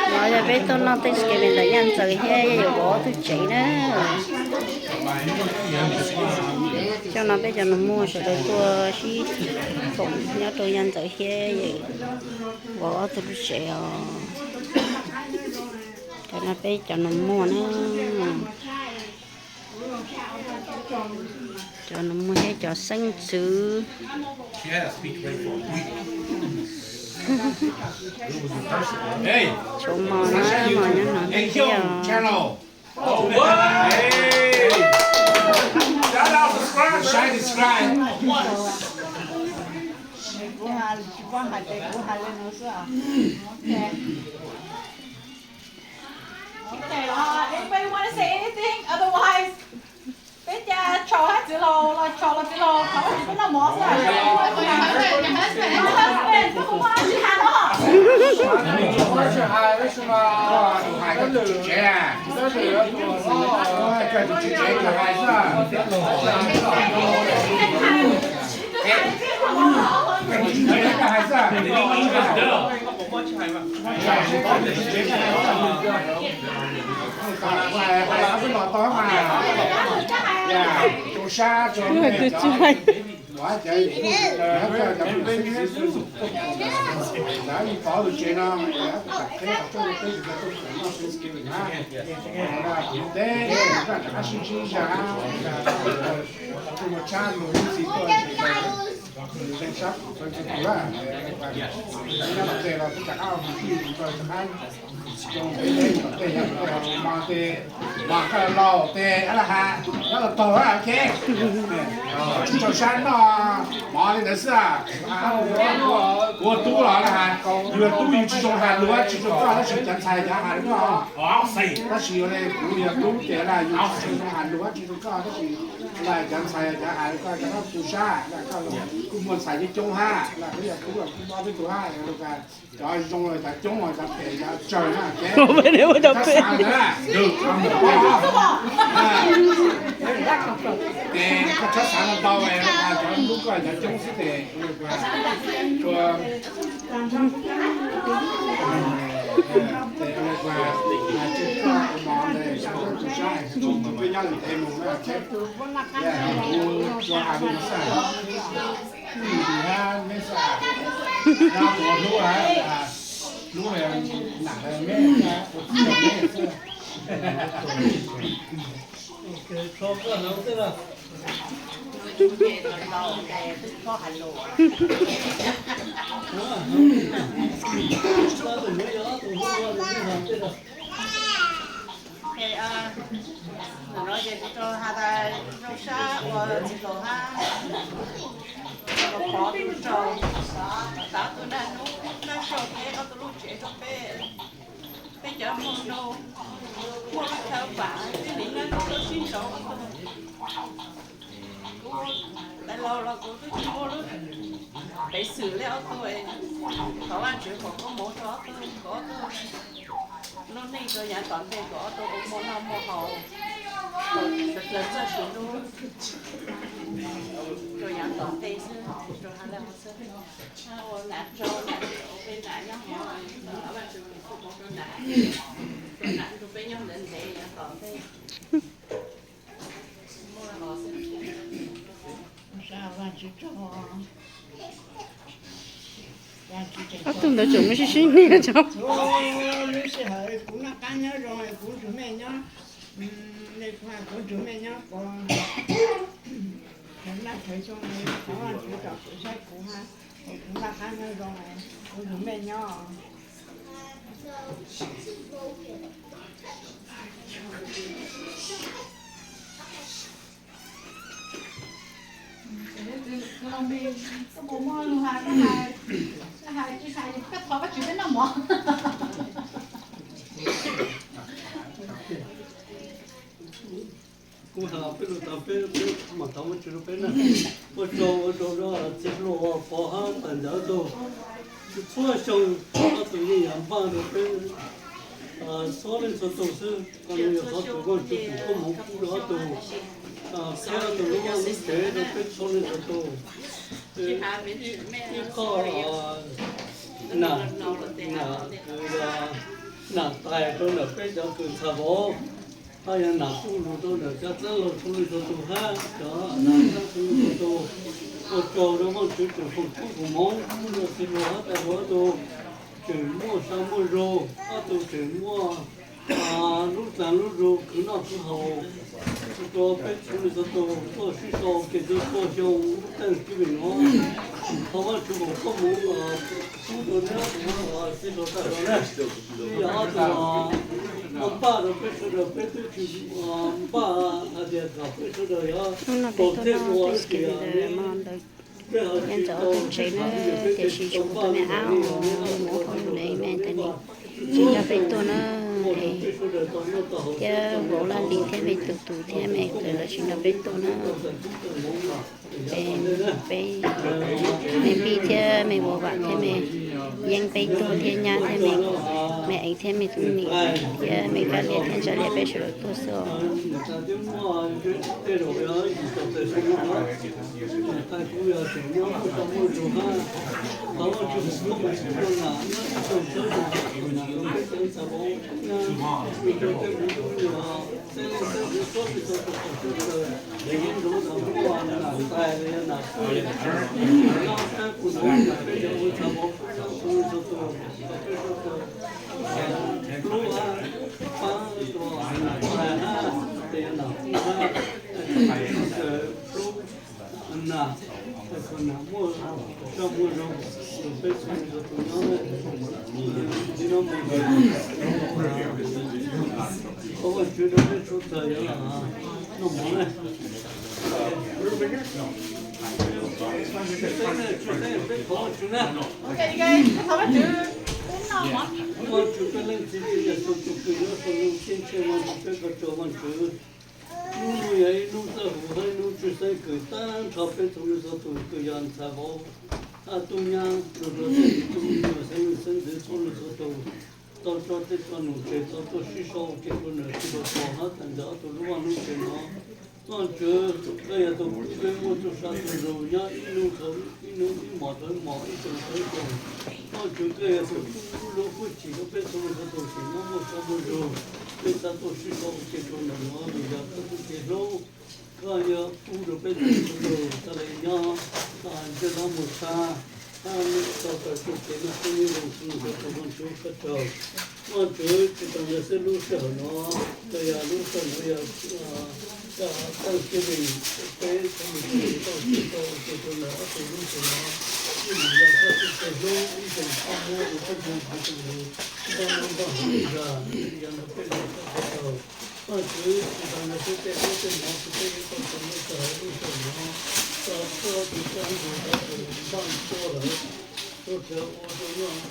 No yog peb tuaj noj Thanksgiving ntawm Yaj Ntxawm thiab Yaj Yuam Vauv ob tug tsev na. Cov no peb cov nus muag sawv daws tuaj sib koom nyob rau Yaj Ntxawm thiab Yaj Yuam Vauv ob tug lub tsev os. Cov no peb cov nus muag na. Cov nus muag thiab cov xeeb ntxwv. Tshuav mos na, mos nyob no thiab os. Okay, uh, anybody want to say anything? Otherwise, peb ca tsaug hab txiv laus, los tsaug los txiv laus, thov Vajtswv peb noj mov xwb. Husband, koj puas muaj dab tsi has no? Hais koj tus tsev, koj tus tsev hais xwb. Koj tus tsev hais xwb. Nws zeeg sab tus txawv tus tus lawm, nyob tom tej los twb rov qab mus twj tus txawv rov qab, tej mog tej mog koj laus tes ab laj has nyob los taug ok. Tsis tshua sab noj mov li ntawd xwb. Kuv ua tub los laj has, yus yog tub yus tsis zoo has lus tsis zoo koj tab sis cov ntxhais cov has lus koj. Tab sis ua li kuv yog tub ces laj yus tsis zoo has lus tsis zoo koj tab sis laj cov ntxhais cov has lus koj cov no tu sab laj koj kuj muaj ntxhais coob coob hab laj kuv yog tub los kuj mob peb tug hab. Cov zoo los cov coob los cov phem cov tsawg na ces xav ntawd na. Ces koj txhob xav ntau ntau, cov hlub koj cov coob xwb ces ua li koj ua mov ntawd tu sab, peb nyob lwm tes mus na. Kuv tsuas has li no xwb. Tus hab meb xwb, tus hlub hab, hlub nam me, ua txiv me xwb. Ntawm no ces kuv rau has tas zoo sab ua txiv laus hab, los pov tus tsaug, tav tus naj nub naj sau peb ob tug lub tsev rau peb, peb cov hmoob nraug muaj lub chaw vam thiab li nab tuaj sib nraud ob tug. Kuv tais laug los kuv twb tsis muaj lub peev xwm li ob tug, thov Vajtswv foom koob hmoov rau ob tug, kom ob tug lub neej rau yav tom ntej kom ob tug ua muaj noj muaj haus, sawv dlawg txoj sia hlub rau yav tom ntej xwb, rau hab laj hov xwb. Ua nam tsaug nam ua peb nam nyob hov, thov Vajtswv foom koob hmoov rau nam, rau nam nrug peb nyob ntev ntev yav tom ntej. Ob tug ntawd tseem muaj sib sib niag tso. Lub sij hawm kuv noj qab nyob zoo, kuv nrug mej nyob, kuv nrug mej nyob, kuv naj khawv xyoo, thov Vajtswv kom kuv saib kuv hab, kuv noj qab nyob zoo, kuv nrug mej nyob. Koj puas muaj lus has, koj hais tsis hais, koj thov Vajtswv peb noj mov. Kuv has peb lug tas peb, peb mam thov Vaajtswv rua peb na. Ua tsaug, ua tsaug rua txiv hluas Pov hab tag nrho tug txhua xyoo ob tug yeej yuav npaj rua peb txhua leej txhua tug xwb. Koj nub yuav thov txug Vaajtswv tug koob moov pub rua ob tug, peb ob tug lub vaj lub tsev rua peb txhua leej txhua tug. Ib qho nam, nam kws, nam tais rua ntawm peb cov kws ntxhais vauv, hab yog nam kuj lug rua ntawm cov txwj laug txhua leej txhua tug hab cov nam txwj laug txhua leej txhua tug. Ua tsaug rua Vaajtswv tseem foom koob foom moov pub rua txiv hluas hab tais hluas ob tug, tseem muaj sab muaj zug, ob tug tseem muaj lub dlaag lub zug khwv noj khwv haus, rua peb txhua leej txhua tug tuaj sib sau kev txug tuaj xyoo lub Thanksgiving nuav. Thov Vaajtswv foom koob moov pub rua neb ob tug txij rua tag nrho na. Twb yog ob tug npaj rua peb sawv daws, peb twb tsis npaj hais tias kom peb sawv daws yuav kaum txhiab ua ib tug, peb ho tsis tau, peb tsis tau npaj li ntawd li os, neb ob tug txhua tug peb txhua tug tsis nrog peb tuaj na, thiab vauv Laj Lis thiab me tus tus thiab me ntxhais lawv tsis nrog peb tuaj na. Peb, me Npij thiab me Vuas Vam thiab me Yeeb peb tuaj thiab nyab thiab me, me Eev thiab me Tub Nim thiab me Kab Lias thiab Ntsa Lias peb sawv daws tuaj xwb os. Vaajtswv peb leej txiv kwv yog tug kws nyob sau lub ceeb tsheej, Vaajtswv peb ko tsaug Vaajtswv. Hnub no yog ib hnub txawj huv hab ib hnub tshwj xeeb kws tag nrho peb txhua leej txhua tug kws yog ntxhais vauv hab tub nyab, lug rua txhua tus tub nyuas xeeb leej xeeb ntxwv txhua leej txhua tug tau tso tej tso num tseg tau tuaj sib sau ua ke rua nam txiv hluas Pov hab tag nrho ob tug lub vaj lub tsev nuav. Vaajtswv, koj yog tug pub peb muaj txuj sa txuj zug nyob ib hnub, ib hnub ib hmos rua ib hmos, ib xyoo rua ib xyoo. Vaajtswv, koj yog tug pub lub hwj chim rua peb txhua leej txhua tug tseem nyob muaj sab muaj zug, peb txhad tuaj sib sau ua ke rua nam nuav vim yog koj txuj kev hlub. Koj yog pub rua peb txhua leej txhua tug txhad le nyob ntsej muag muag tshab, hab tau txais txuj kev noj qab nyob zoo txhua leej txhua tug. Vaajtswv koj tsaug. Vaajtswv, tsis tas ntawd xwb lub sij hawm nuav, kws yog lub sij hawm nuav yog Thanksgiving, peb txhua leej txhua tug tau sib sau ua ke rua nam ob tug lub sij hawm nuav, ib ntsis yog koj txuj kev hlub ib xyoos koj muab ua peb tug txhua tug lug npaj npaj hawm zag, yog ntawd peb ua koj tsaug. Vaajtswv, tsis tas ntawd xwb tej ub tej no kws peb yuav tau txais nyob rua hauv lub sij hawm nuav, tau koj tug koj ib tug tau npaj tua lawm, ua rhawv ua rua noj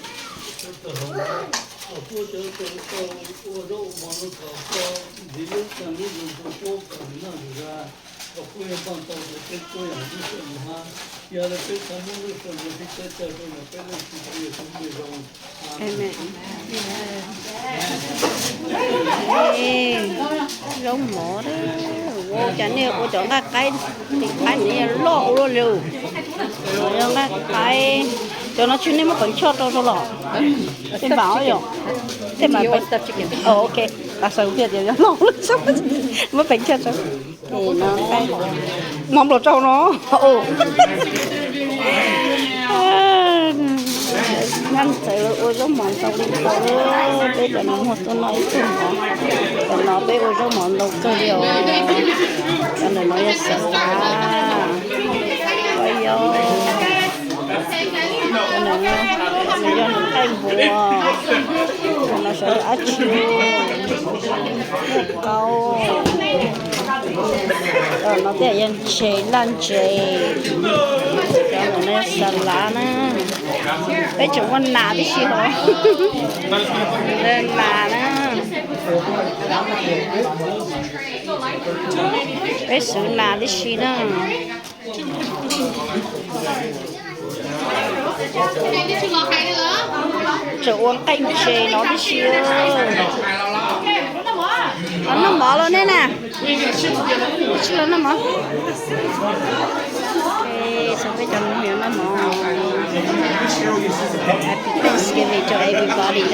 rua tawg hauv, kom puab cov tau ua zaub ua mov no kom koj ntxiv lub caij lub nyoog rua puab kom noj zug zag, kom puab yuav npaj tau rua peb puab yam lub sij hawm nuav hab. Yog le peb txhad muab lub sij hawm nuav sib txawb tsaug rua ntawm peb Leej Txiv Tswv Yexus lub npe zoo. Zaub mov, ua cas nej ua cov nqaij qaib, nqaij qaib no yog loj ua luaj li. Yog nqaij qaib, cov no tsis nej muab pheev choj rau rau los? Tej npam yog, tej npam, ok, tas xav tias yog loj, muab pheev choj rau. Mov nplaum tsau no. Nyab ntxawm ua zaub mov ntau li ntau, peb cov no muag tuaj noj ib tug mov. Cov no peb ua zaub mov ntau kawg li os. Cov ntawm no yog xav lav, yog, cov ntawm no yog nqaij npua, cov no xav dab tsi, muaj qaub. Cov no tej yog ntses, laj ntses. Cov ntawm no yog xav lav na. Peb tseem muaj nas tib si os. Nas na. Peb xwb nas tib si na. Tseem ua nqaij ntses no tib si. Los noj mov los nej na. Tsis los noj mov. Txog peb cov no yuav noj mov. Happy Thanksgiving to everybody.